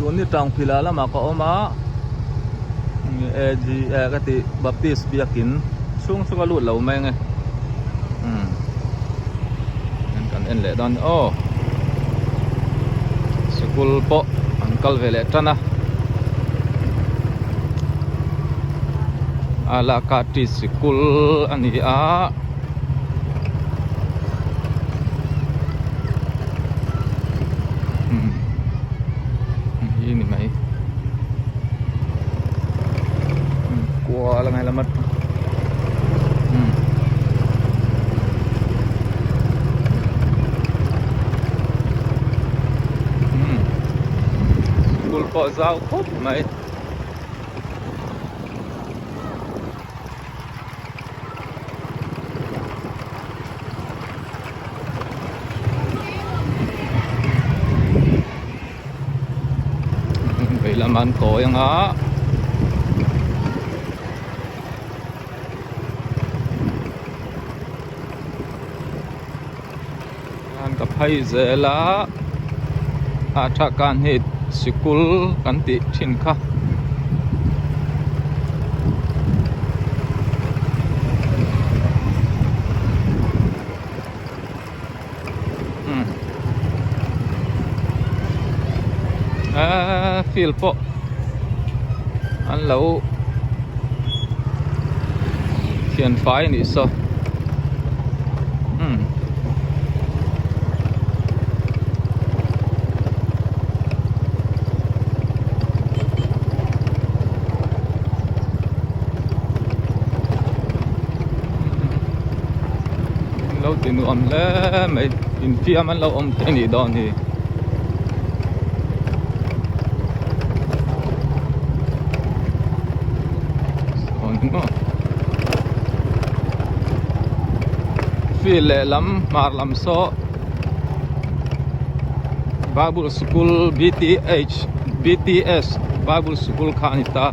Tun hi Tangphila lamah ka awm a AG eh ka tih Baptist biakin chhung chu ka lut lo mai ange umm kan en leh dawn aw sikul pawh an kal ve leh tan a Alakati sikul a ni a. Hi ni mai kual ang helamat school pawh zau khawp mai. Vei lam an kawi ang a an ka phei zel a a tha kan hi sikul kan tih thin kha. Aaa field pawh an lo thian fai a nih saw umm lo ti nuam hle mai infiam an lo awm thei anih dawn hi. Field lehlam hmar lam saw Bible School BTH BTS Bible School kha a ni ta.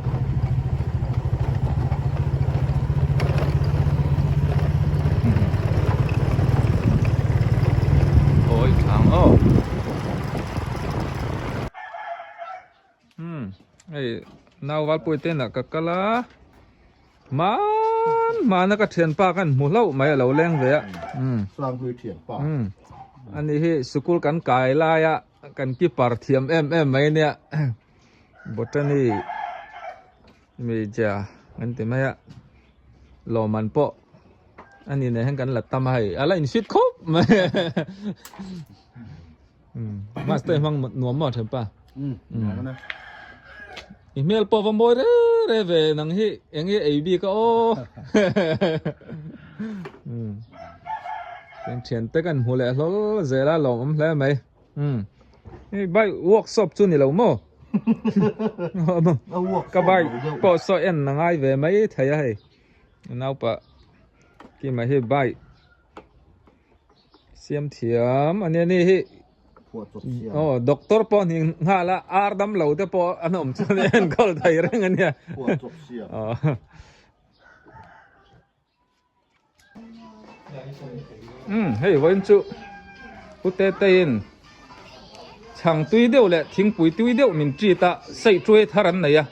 Awi thang aw hmm hei nau valpui te inah ka kal a hman hmana ka thianpa khan hmu hlauh mai a lo leng ve a hmm hmm ani hi sikul kan kai laia kan keeper thiam em em mai ania botany Media an ti mai a lawmman pawh a ni nen hian kan la tam a hei a la in fit khawp mai master hmang nuam maw thenpa i hmel pawh va mawi re re ve nang hi eng nge ei bik a aw thian te kan hmu leh hlawl zel a lawmawm hle mai. Umm hei bike workshop chu ni lo maw ka bike pawh saw en a ngai ve mai thei a hei naupa kima hi bike siam thiam a nia ni hi aw doctor pawh ni nghal a ar dam lo te pawh an awm chuan a enkawl thei reng a nia aw. Umm hei vawiin chu u Teteiin chhang tui deuh leh thingpui tui deuh min treat a saihtuai thar an nei a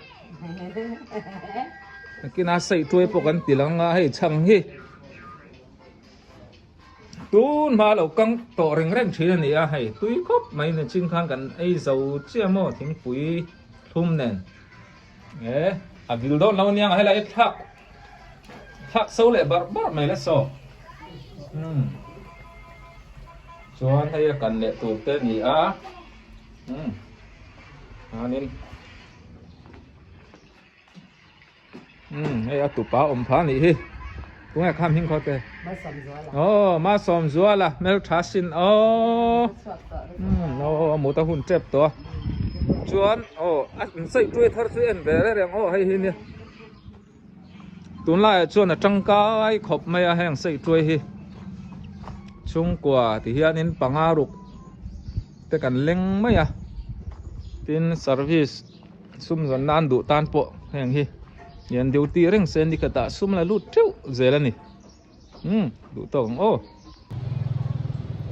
nakina saihtuai pawh kan ti lang a hei chhang hi tun hma lo kang tawh reng reng thin a ni a hei tui khawp mai ni chin khan kan ei zo chiah maw thingpui thlum nen e a vil dawn lo aniang a helai thlak. Thlak so leh barh barh mai la saw. Umm. Chuan hei a kan leh tur te a ni a. Umm. Chuanin Umm hei a tupa awm pha a nih hi. Tunge kham hing khaw te? Aw Masawmzuala hmeltha sin aw. Umm aw a mut a hun tep tawh a. Chuan aw a insaih tuai thar chu en ve reng reng aw hei hi nia. Tunlaiah chuan a tangkai khawp mai a heng saihtuai hi chhungkua ti hianin panga ruk te kan leng mai a tin service sum zawn nan duh tan pawh heng hi an duty reng se ni khatah sum la lut teuh zel a ni umm duh tawk ang aw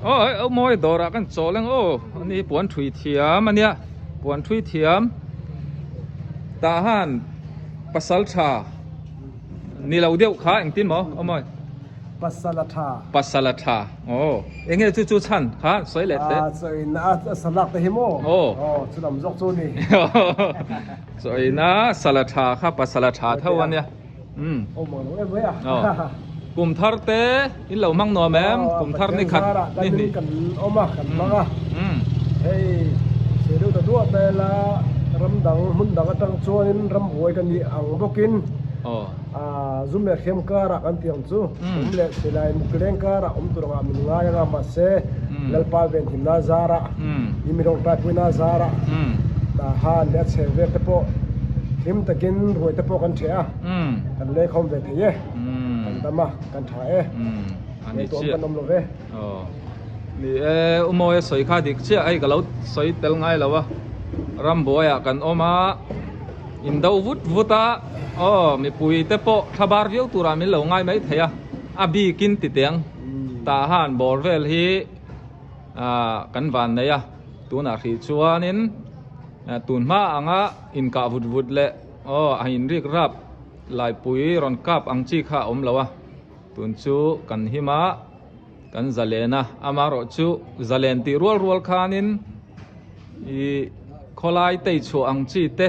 aw hei aw mawi dawrah kan chawl ang aw ani puan thui thiam ania. Puan thui thiam tah han pasal tha ni lo deuh kha engtin maw awm awi? Pasal a tha. Pasal a tha aw eng nge chu chu chhan kha sawi leh teh. A chawiin a salak te hi maw? Aw. Aw chu lam zawk chu ni. Chawiin a sal a tha kha pasal a tha tho a nia. Umm. Awm ang lo em mai a. Aw. Kum thar te in lo hmang nuam em? Kum thar ni khat ni hnih. Kan awm a kan hmang a. Umm. Hei sawi deuh ta duah mai la ram dang hmun dang atang chuanin ram buai ka nih ang bawkin. Aw. Zum leh hriam karah kan tih ang chu um leh silai muk leng karah awm tur angah min ngai anga mahse Lalpa venhimna zarah i mi rawngtaipuina zarah han leh a chheh vel te pawh hlim takin ruai te pawh kan ṭheh a, kan lengkhawm ve thei e, kan dam a, kan ṭha e, ngaihtuah awm kan awm lo ve. Ni e, U Mawia sawi kha dik chiah hei ka lo sawi tel ngai lo a, rambuaiah kan awm a. In do vut vut a, aw mipui te pawh thla bar viau turah min lo ngai mai thei a, a bikin ti teng tah han bawr vel hi ah kan van nei a, tunah hrih chuanin tun hma anga inkah vut vut leh aw a inrik rap laipui rawn kap ang chi kha a awm lo a, tun chu kan him a, kan zalen a, amaherawhchu zalen tih rual rual khanin. Ih khawlai tei chhuah ang chi te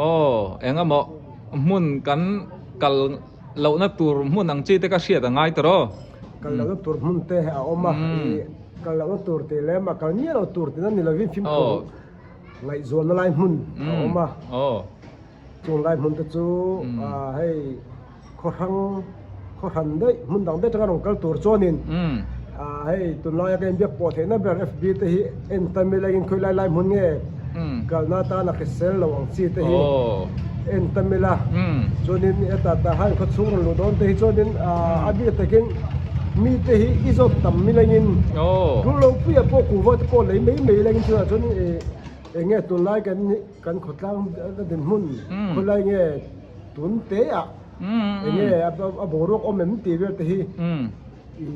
aw eng emaw hmun kan kal lohna tur hmun ang chi te ka hriat a ngai tawh aw. Kal lohna tur hmun te a awm a, ih kal lohna tur tih leh mah kal miah loh tur tihna ni lovin fimkhur ngaihzualna lai hmun a awm a. Chung lai hmun te chu hei khaw hrang khaw hran daih hmun dang daih atanga rawn kal tur chuanin hei tunlaia ka inbiak pawh theihna ber FB te hi en tam ila engin khawi lai lai hmun nge kalna atana hrisel lo ang chi te hi en tam ila chuanin heta tah hian khaw chhung rawn luh dawn te hi chuanin a bik takin mi te hi i zawt tam ila engin tul lo puia pawh kuhva te pawh lei mai mai ila engin chutah chuan eng nge tunlai kan Kan khawtlang a dinhmun khawlai nge tun te ah eng nge a boruak awm em tih vel te hi i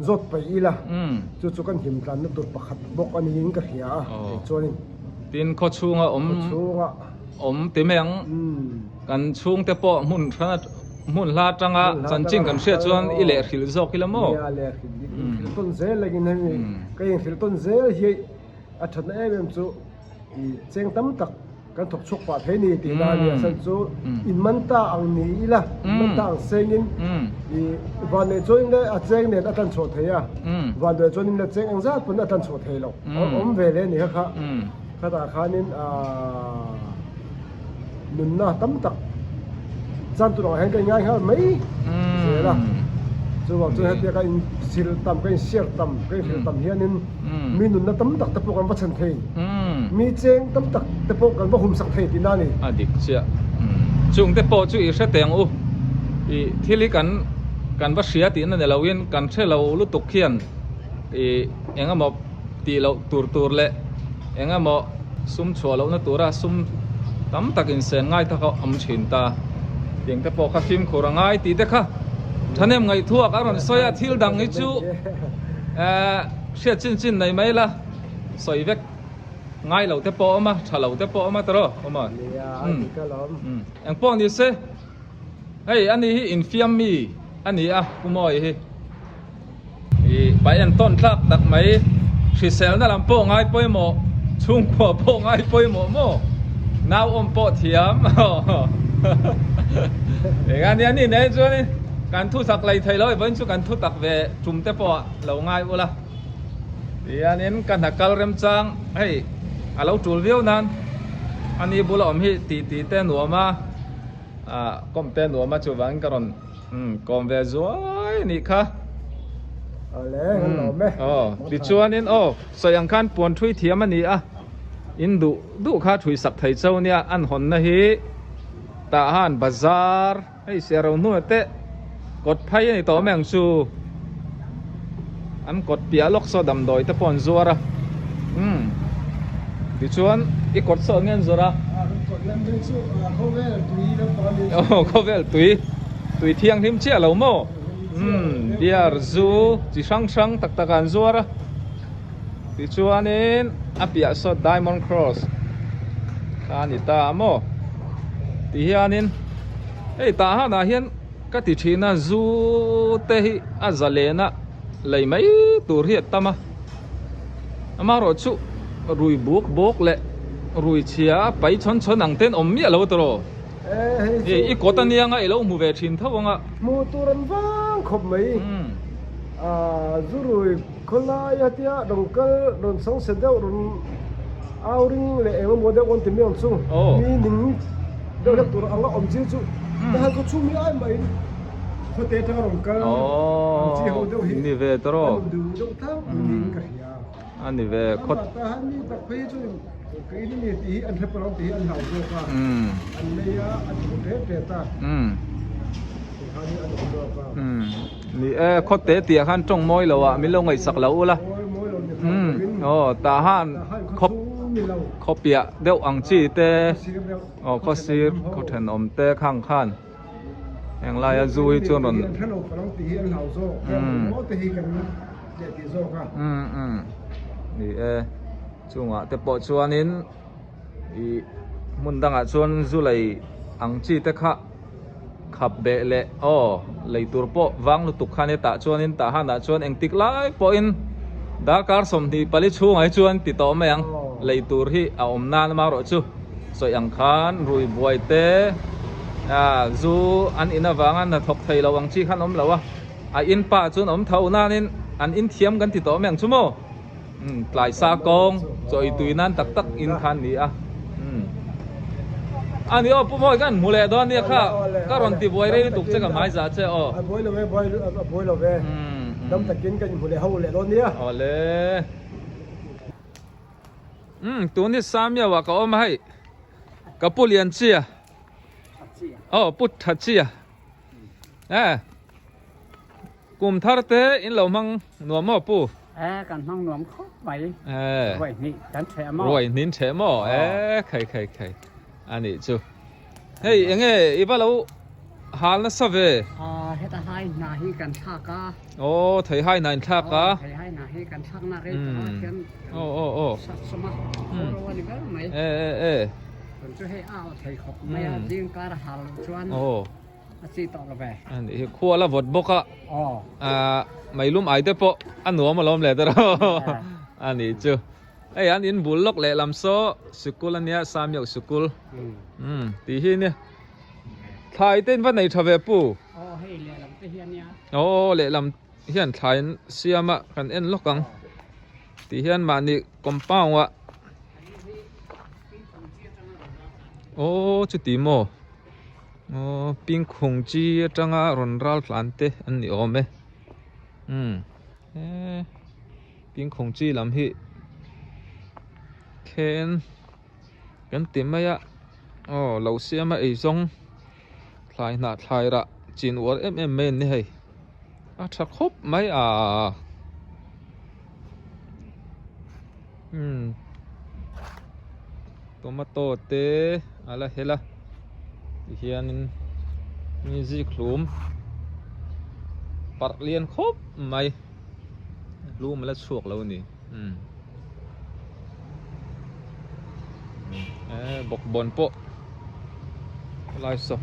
zawt paih ila chu chu kan him tlanna tur pakhat bawk a niin ka hria a kei chuanin. Tin khaw chhunga awm awm ti mai ang kan chhungte pawh hmun hrana hmun hla atanga chanchin kan hriat chuan i leh hrilh zawk ila maw? Nia leh hrilh tawn zel angin hemi ka inhrilh tawn zel hi a thatna em em chu i cheng tam tak kan thawk chhuak pah thei ni tih na a ni a chhan chu in man ta ang ni ila in man ta ang sengin i vanneih chuanin le a cheng nen a tlan chhuah thei a vanduai chuanin le cheng engzat pawn a tlan chhuah thei lo awm ve le a ni kha kha khatah khanin aaa nunna tam tak chan tur angah hian ka inngai nghal mai zel a chuvang chuan hetia ka insil tam ka inshare tam ka inhrilh tam hianin mi nunna tam tak te pawh kan va chhan thei mi cheng tam tak te pawh kan va humsak thei tihna a ni. A dik chiah chung te pawh chu i hre teh ang u i thil hi kan kan va hria tihna ni loin kan hre lo lutuk hian i eng emaw tih loh tur tur leh eng emaw sum chhuah lohna tura sum tam tak insen ngai tak a awm thin ta. Tiang te pawh kha fimkhur a ngai tih te kha thahnem ngaihtuak a rawn sawi a, thil dang hi chu eh hriat chin chin nei mai la sawi vek ngai lo te pawh a awm a, tha lo te pawh a awm a tawrh awm a. Eng pawh ni se hei ani hi infiam mi a ni a Pu Mawi hi. Ih pai en tawn tlak tak mai hriselna lam pawh ngai pawimawh chhungkua pawh ngai pawimawh maw nau awm pawh thiam eng a nia ni nei chuanin kan thu sak lei thei lo vawiin chu kan thu tak ve tum te pawh lo ngai ula tihianin ka hna kal remchang hei a lo tul viau nan ani bula awm hi tih tih te nuam a ah kawm te nuam a chuvangin ka rawn Umm kawm ve zuai a nih kha. Awle kan lawm e. Aw tichuanin aw sawi ang khan puan thui thiam a ni a, in duh duh kha thui sak thei cho nia an hawnna hi tah han bazar hei sia ro hnuai te kawt phai a ni tawh mai ang chu an kawt piah lawk saw damdawi te pawh an zuar a umm tichuan i kawt saw eng nge an zawrh a aw khawvel tui tui thianghlim chiah lo maw umm beer zu chi hrang hrang tak tak ah an zuar a. Tichuanin a piah saw Diamond Cross kha a ni ta a maw? Tihianin hei tah hanah hian ka ti thin a zu te hi a zalen a lei mai tur hi a tam a amaherawh chu rui buk buk leh rui chhia a pai chhawn chhawn ang ten awm miah lo tawh i kawt ania nga i lo hmu ve thin tho ang a. Hmuh tur an vang khawp mai zu rui khawlai a tia rawn kal rawn chhang se deuh rawn au ring leh eng emaw deuh rawn ti mai ang chu mi ning deuh hlek tur anga awm chi chu ta han khaw chhung mi ai maiin khawte atanga rawn kal ang chi ho deuh hi ni ve tawh an duh deuh tlangpui niin ka hria a ni ve khawt ta han mi tak phei chu ka in ani tih hi an hre pawh ang tih hi an hlau zawk a an lei a a duh hle hle ta Ni e, khawte tih ah khan tawng mawi lo ah min lo ngaihsak lo ula. Aw, tah han khawp khawpiah deuh ang chi te, aw khaw sir khaw thenawm te khang khan heng laia zu hi chuan rawn Ni e, chungah te pawh chuanin ih hmun dangah chuan zu lei ang chi te kha khap beh leh aw lei tur pawh vang lutuk khan hetah chuanin tah hanah chuan engtik lai pawhin darkar 24 chhungah hi chuan ti tawh mai ang lei tur hi a awm nan amaherawh chu sawi ang khan rui buai te ah zu an in avanga hnathawk thei lo ang chi khan awm lo a a in pa chuan awm tho nanin an in thiam kan ti tawh mai ang chu maw. Tlai sa kawng chaw ei tui nan tak tak in kha an ni a. A ni aw Pu Mawi kan hmu leh dawn nia kha ka rawn ti buai rei lutuk che ka hmai zah che aw. A buai lo ve buai a buai lo ve dam takin kan inhmu leh ho leh dawn nia. Awle. Umm tun hi Samiau ah ka awm a hei ka pu Lian Chia aw Pu Tha Chia e. Kum thar te in lo hmang nuam maw Pu? E kan hmang nuam khawp mai. E ruai hnih kan theh maw? Ruai hnih theh maw? E khai khai khai a nih chu. Hei enge i va lo hal nasa ve? A heta hai hna hi kan thlak a. Aw thei hai hna in thlak a. Thei hai hna hi kan thlak nak rei tawh a khian. Aw aw aw. Sat sawm a. Aw a ni ber mai. E e e. Tun chu hei a aw thei khawp mai a zing kar hal loh chuan. Aw. A chi tawh lo ve. A nih hi khua la vawt bawk a. Aw. Ah meilum ai te pawh a nuam alawm leh ta rawh. A nih chu. Hei an in bul lawk lehlam saw sikul ania Samiau sikul. Umm tih hi nia. Thlai te in va nei tha ve pu. Aw hei lehlam te hi ania. Aw lehlam hian thlai an siam a kan en lawk ang. Tih hian mahni compound ah. Aw chuti maw. Aw pingkhung chi atanga rawn ral tlan te an ni awm e umm he pingkhung chi lam hi khen kan ti mai a aw lo siam a eizawng thlai hnah thlai rah chin uar em em mai an ni hei a tha khawp mai a umm tomato te a la hel a tihianin mi zik hlum parh lian khawp mai hlum a la chhuak lo a ni umm eh bawkbawn pawh lai saw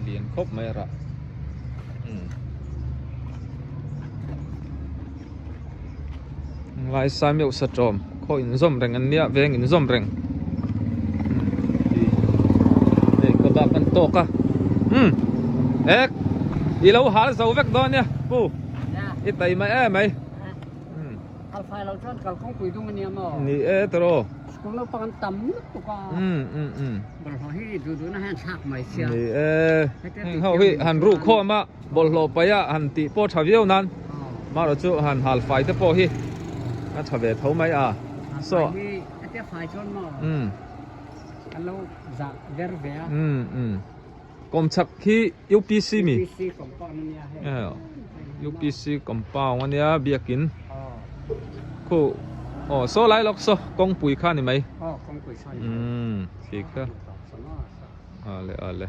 lian khawp mai a rah umm Ngaisa meuh sa tawm khaw inzawm reng an nia veng inzawm reng hei ka bak an tawk a umm ek i lo hal zo vek dawn nia pu i taima em mai Kal fai lo chuan kal kawngpui dung ania maw? Ni e tawh. School naupang an tam lutuk a. Bawlhhlawh hi duh duhna hian thlak mai sia. Ni e. Heng ho hi han ruh khawm a bawlhhlawh paih a han tih pawh tha viau nan. Marawh chu han hal fai te pawh hi a tha ve tho mai a. So hi a tia fai chuan maw? Kan lo zah ver ve a. Kawmchhak hi UPC mi? UPC compound ania hei. UPC compound ania biakin. Khu aw saw lai lawk saw kawngpui kha ni mai. Aw kawngpui saw ni mai. Umm khi kha. Ale ale.